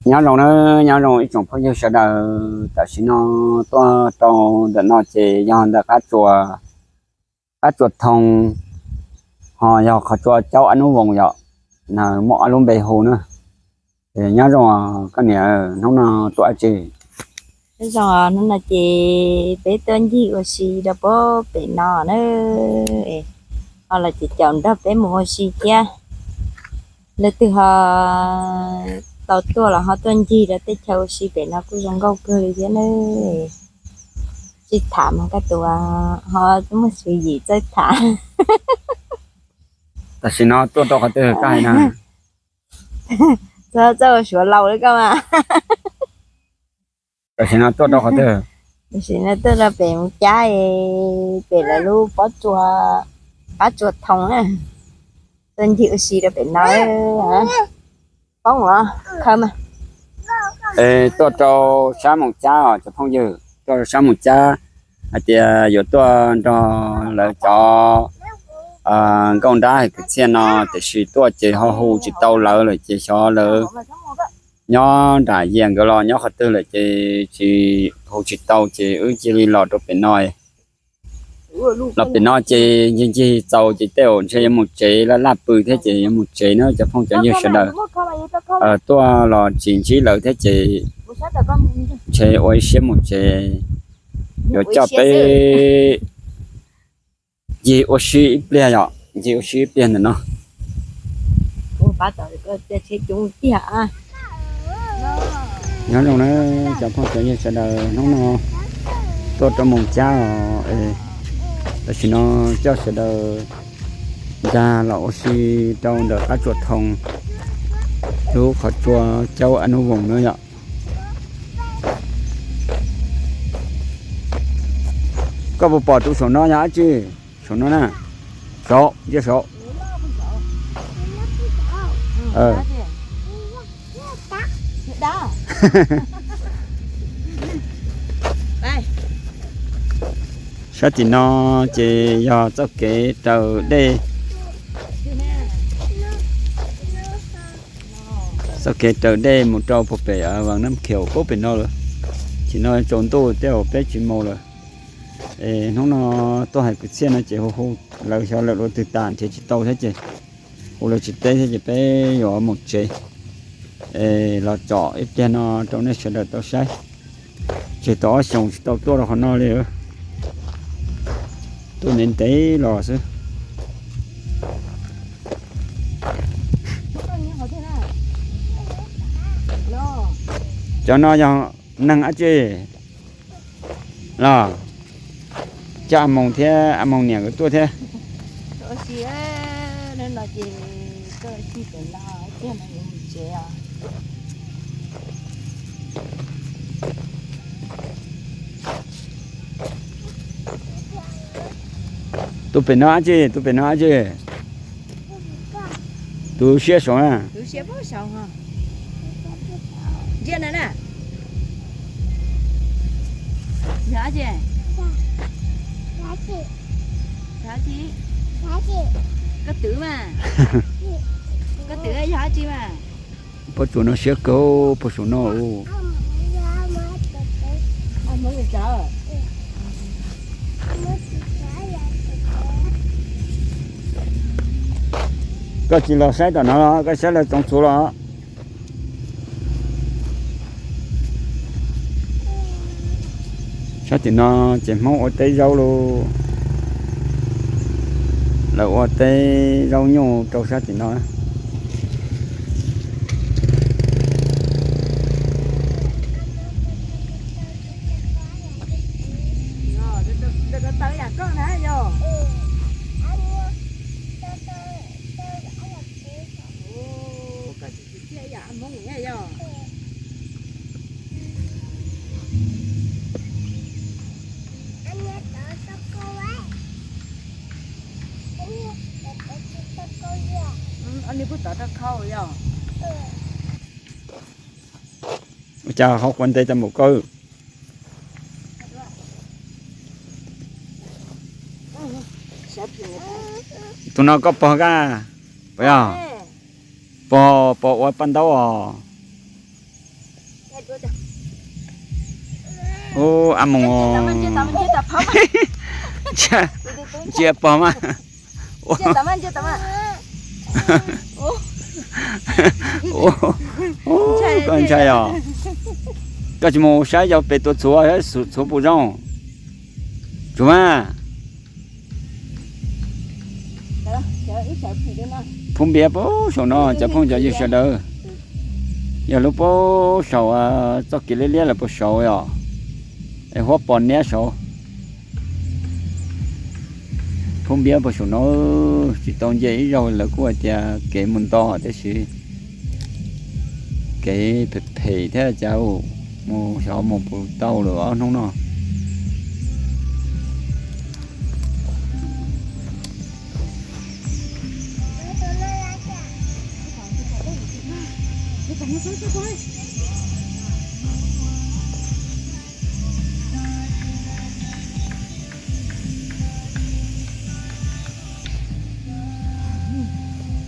Nyob zoo nawb, nyob zoo ib tsoom phooj ywg sawv daws. Tam sim no tuaj rau ntawm no ces yog ntawm qab tsuas, qab tsuas thoo, ho yog qhov tsua caub ab nub voos yom, muaj ob lub npe hu na. Nyob zoo koj niam, hnub no tuaj dab tsi? Nyob zoo, hnub no ces peb tuaj ncig ua si rau pem no na, ho los ces caum nrog peb mus ua si thiab. Leej twg ho tau tuaj los ho tuaj ncig rau tej chaw ua si pem no kuj zoo nkauj kawg li thiab na. Tsis tham mas koj tus ho muaj tswv yim txawj tham. Tam sim no tuaj rau qhov twg koj hais na? Txawj ua Suav laus li koj mas. Tam sim no tuaj rau qhov twg? Tam sim no tuaj rau pem Moos Cab, pem lawv lub pob tsuas, qab tsuas thoo na. Tuaj ncig ua si rau pem no. Poob os, khaws mas. Es tuaj rau sab Moos Cab os cov phooj ywg, tuaj rau sab Moos Cab hais tias yuav tuaj nrog lawv cov nkauj nrab hais kwv txhiaj no, tiam sis tuaj ces ho hu tsis tau lawv lawm ces xyov lawv nyob nram yias nkawd los nyob qhov twg lawm ces tsis, hu tsis tau ces wb cia li los rau pem no. Los pem no ces ncig ncig txaus ces tej zaum ntshe yuav mus tsev, laj laj pw thiab ces yuav mus tsev na cov phooj cov ywg sawv daws. Tuaj los tsis ntsib lawv thiab ces ntshe ua ib siab mus tsev. Yuav coj peb ncig ua si ib pliag yom, ncig ua si ib pliag ntawm no. Nyob zoo na cov phooj cov ywg sawv daws, hnub no tuaj rau Moos Cab os. Tam sim no coj sawv daws nkag los ua si rau ntawm qab tsuas thoo, lub qhov tsua caub ab nub voos na yom. Koj puas pom tus saum no yog dab tsi? Saum no na, saum, ntsia saum. Sab tim no ces yog txoj kev raws dej, txoj kev raws dej mus rau puag pem Vas Nab Khiaum puag pem no lawm. Tim no tsaus ntuj tej zaum peb tsis mus lawm. Es hnub no tuaj hais kwv txhiaj no ces hu hu lawv xyov lawv ua twg tas nrhiav tsis tau thiab ces hu lawv tsis teb thiab ces peb yuav mus tsev. Es los tsom ib pliag no rau nej sawv daws tau saib. Tseg tau ob xyoos tsis tau tuaj rau qhov no li. Tuaj ntev ntev los xwb. Cov no yog neeg dab tsi los? Coj A Moos thiab A Moos niam nkawd tuaj thiab. Tus pem no dab tsi? Tus pem no dab tsi? Tus siab saud na. Koj twv mas, koj twv yog dab tsi mas? Pob tsuas no siab kawg, pob tsuas no. Koj tsis los saib tom no los koj saib lawv tsoov txhuv los? Sab tim no ces Hmoob ua teb zaub lauj. Lawv ua teb zaub nyuj rau sab tim no. Ua cas ho quav ntev tau npaum kawg? Tus no koj pog kab puas yog? Pog, pog ua paj ntaub os. Ub, ab moos, ntsia pog mas. Koj ntshai os? Koj tsis mus saib yog pem tua txhuv, txhuv puas zoo? Tsuas mas. Phub Npiab puag saum no, cov phooj cov ywg sawv daws, yog lub puag saum txoj kev liab liab lawm puag saud os, es huab pos niab saud. Phub Npiab puag saum no, tsis tau nce ib zaug lawv kuj hais tias kev mus nto tiam sis kev phem phem thiab cas mus xyov mus puas tau lawm ob hnub no.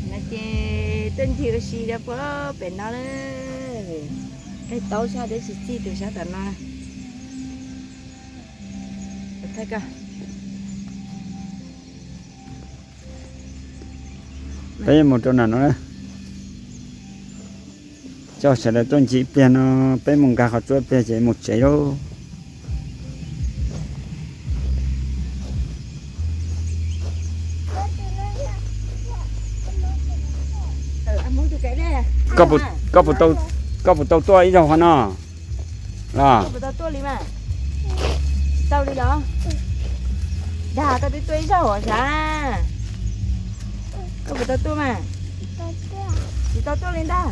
No ces tuaj ncig ua si rau puag pem no lawm. Tej taub sab deb tsis txij tus sab tom no. Peb mus rau nram no, coj sawv daws tuaj ncig ib pliag no, peb mus nkag qhov tsua ib pliag ces mus tsev lauj. Koj puas tau tuaj ib zaug qhov no los? Tau li los? Dag koj twb tuaj ib zaug os sav. Koj puas tau tuaj mas? Tsis tau tuaj li ntag.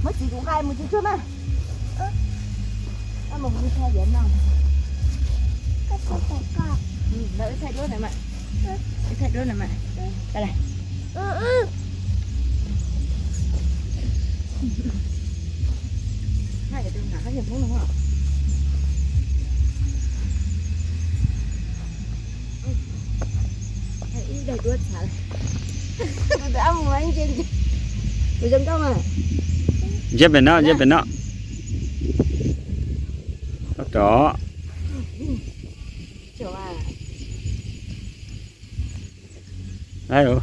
Muab txiv kuv nqa mus tsuag tsuag mas. Koj mus hu tha yuav no. Lawv wb thaij duab ntawd mas. Wb thaij duab ntawd mas. Thaij tus nam qab yog Hmoob no. Ib daig duab txhav. Ntsia pem no, ntsia pem no. Rov.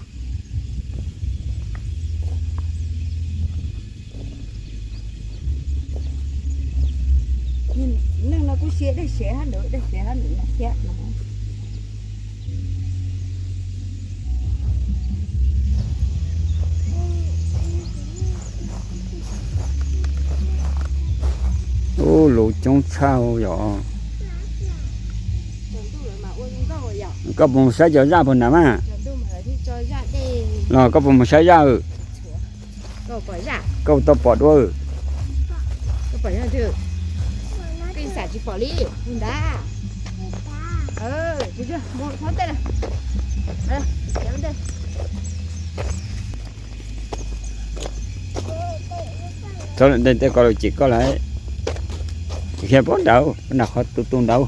Neeg no kuj siab, dej siab hab ntawd, dej siab hab ntawd thiab no. Ub, luv coob tshaj yom. Koj puas mus saib cov zaj puag nrad mas? Los koj puas mus saib zaj? Koj tau pom dua? Txhob lawm ntej tej ko lawm ces koj lawm. Qhia puag nrad, nram qhov tu tu nrad.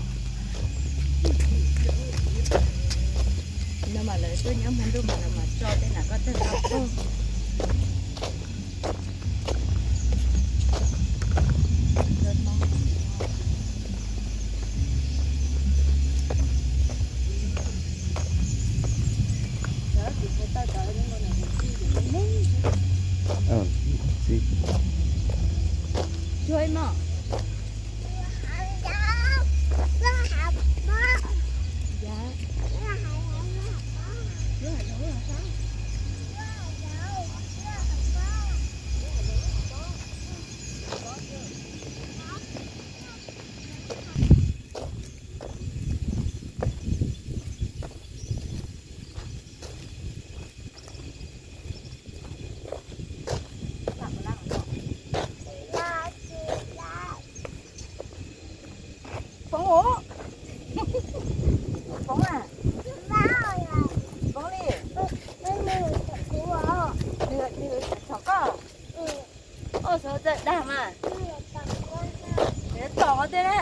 Poob, poob a, poob li, nws txhom koj. Oj, xyov txawj dag mas. Nws tom qhov twg na?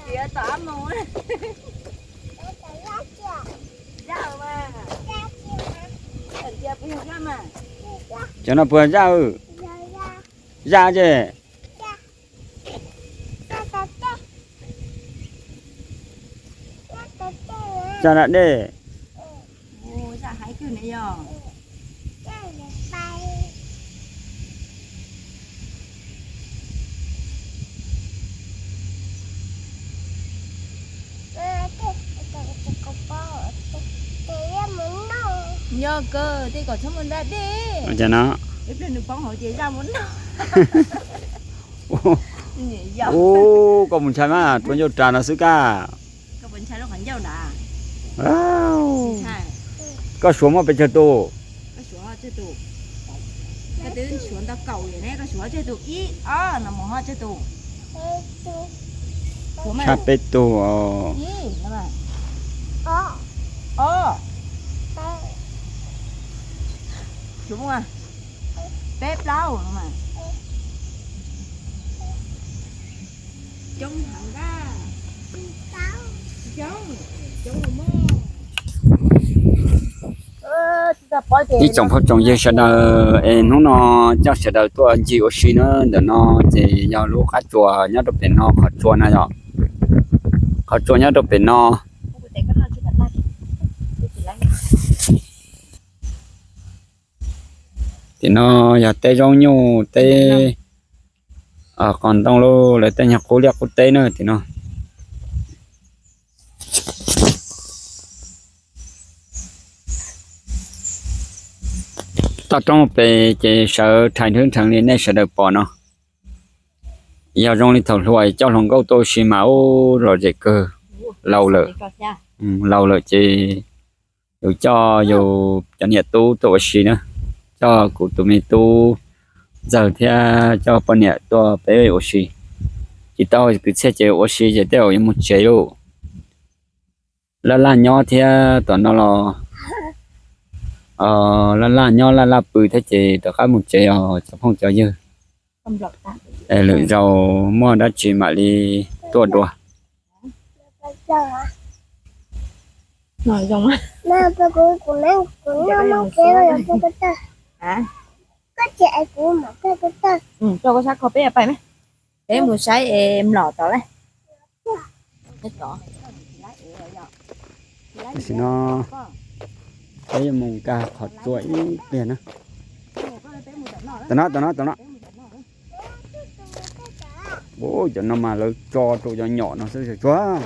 Tsis tom ab moos. Zaj mas. Ntsia puas yog zaj mas. Cov no puas yog zaj? Zaj ces. Zaj da dej. Yog kawg, tej kom txhob muaj da dej. Ua cas no? Ib pliag nws poob hauv ces zaj mus noj. Ub, koj mus ntshai mas rua ncauj ras no xwb kaj. Koj suav muaj pes tsawg tus? Tshaj peb tug os. Peb plaub. Ib tsoom phooj tsoom ywg sawv daws es hnub no coj sawv daws tuaj ncig ua si na, ntawm no ces yog lub qab tsua nyob rau pem no, qhov tsua na yom, qhov tsua nyob rau pem no. Tim no yog teb zaub nyuj teb qos ntoo lauj, lawv tej nyuag qub liaj qub teb na tim no. Toj roob pem ces sawv rhais nrhwv nrheev li nej sawv daws pom no. Yog zoo li thaum hluas coj hluas nkauj tuaj ua si mas ub lom zem kawg. Laus lawm, laus lawm ces yus coj yus cov niam tub tuaj ua si na, coj kuv tus me tub ntxawg thiab coj poj niam tuaj peb ua si. Tsis tau kwv txhiaj ces ua si ces tej zaum yuav mus tsev lauj. Laj laj nyob thiab tom no los laj laj nyob laj laj pw thiab ces rov qab mus tsev os cov phooj cov ywg. Es lwm zaus muaj dab tsi mam li tuaj dua. Peb mus saib es mlom tod lawm. Tam sim no peb yuav mus nkag qhov tsua ib pliag na. Tom no, tom no, tom no. Ub, cov no mas lawv tso rau cov nyom no xwb tsuag.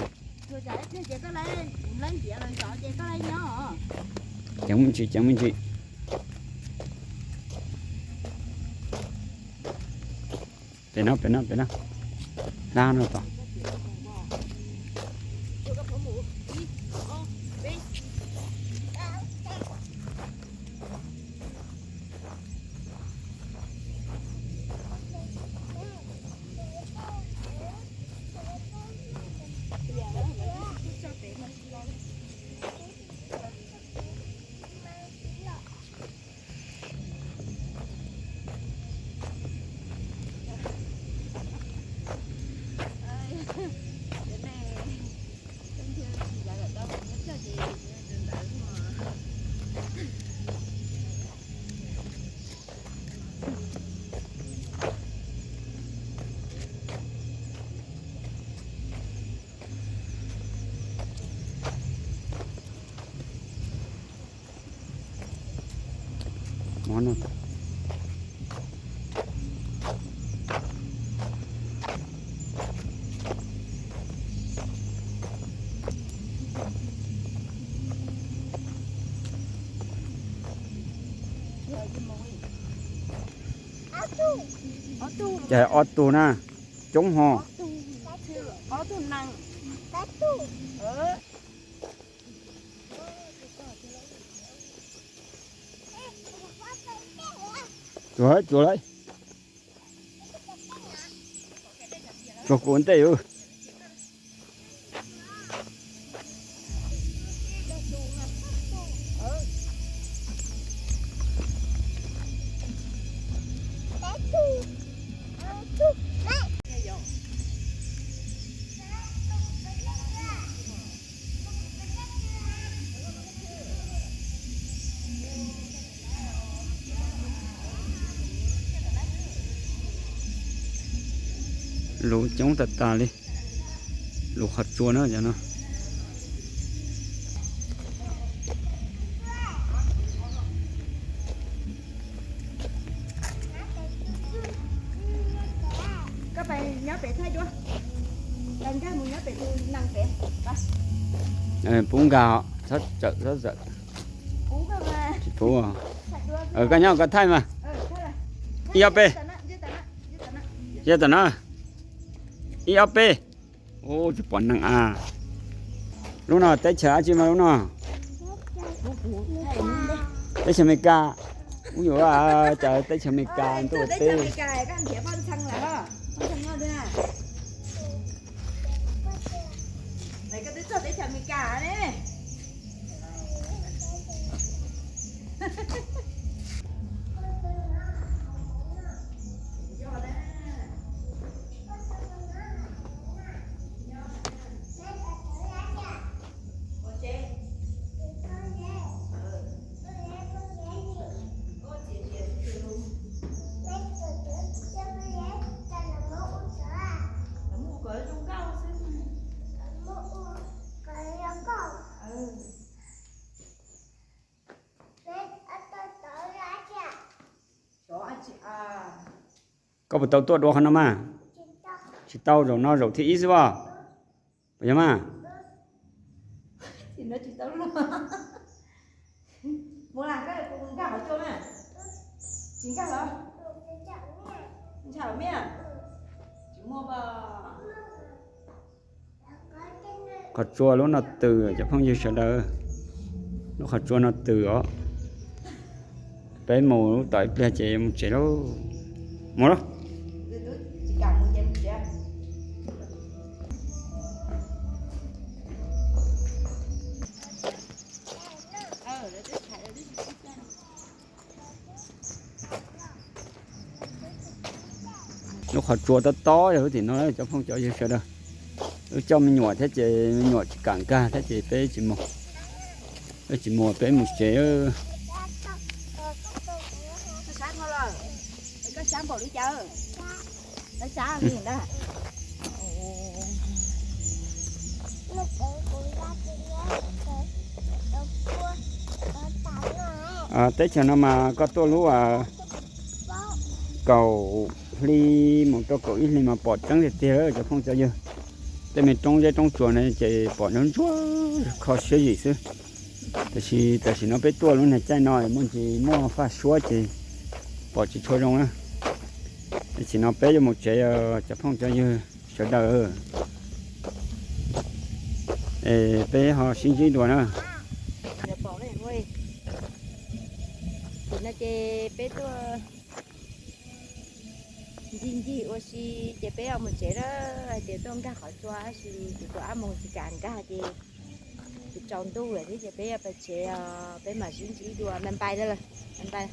Ceev me ntsis, ceev me ntsis. Pem no, pem no, pem no. Dab no tod. Ces ob tug na, coob ho. Tsuag, tsuag lawm. Tsuag kuv ua ntej. Luv coob tas tas li. Luv qhov tsua na cov no. Peb thaij dua. Nkag mus nyob pem tus nees pem. Pub nkag, txhob txawm, txhob txawm. Tsis pub. Koj nyob koj thaij mas. Ib ob peb. Yog tam no. Ib ob peb. Ub, tsis pom neeg a. Lub no teb chaws dab tsi mas lub no? Teb chaws Amelikas. Ub, yuav cas teb chaws Amelikas tuaj teb. Koj puas tau tuaj dua qhov no mas? Tsis tau, zaum no zaum thib ib xwb as. Puas yog mas? Tsis nkag los? Tsis nkag los? Ntshai miaj? Tsis muaj. Qhov tsua lub no tws cov phooj ywg sawv daws. Lub qhov tsua no tws os. Peb mus lub tom ib pliag ces mus tsev lauj. Mus lauj. Lub qhov tsua tob tob yog lub tim no cov phooj cov ywg sawv daws. Wb coj me nyuam thiab ces me nyuam tsis kam nkag thiab ces peb tsis mus. Peb tsis mus, peb mus tsev. Teb chaws no mas koj tuaj lub kaum hli mus rau kaum ib hli mas pom tseeb tiag tiag cov phooj cov ywg. Tej me roob zeb roob tsuas no ces pom ntsuab ntsuab kho siab zim xwb. Tab sis tam sim no peb tuaj lub niag caij no muaj ntsis muaj faj suab ces pom tsis tshua zoo na. Tam sim no peb yuav mus tsev cov phooj cov ywg sawv daws. Es peb ho sib ntsib dua na. Tam no ces peb tuaj ncig ncig ua si ces peb yuav mus tsev na. Hais tias tuaj nkag qhov tsua tab sis tus tus ab moos tsis kam nkag ces tsis tsaus ntuj lawm thiab ces peb yuav pais tsev os. Peb mam sib ntsib dua, bye bye lawm, bye bye.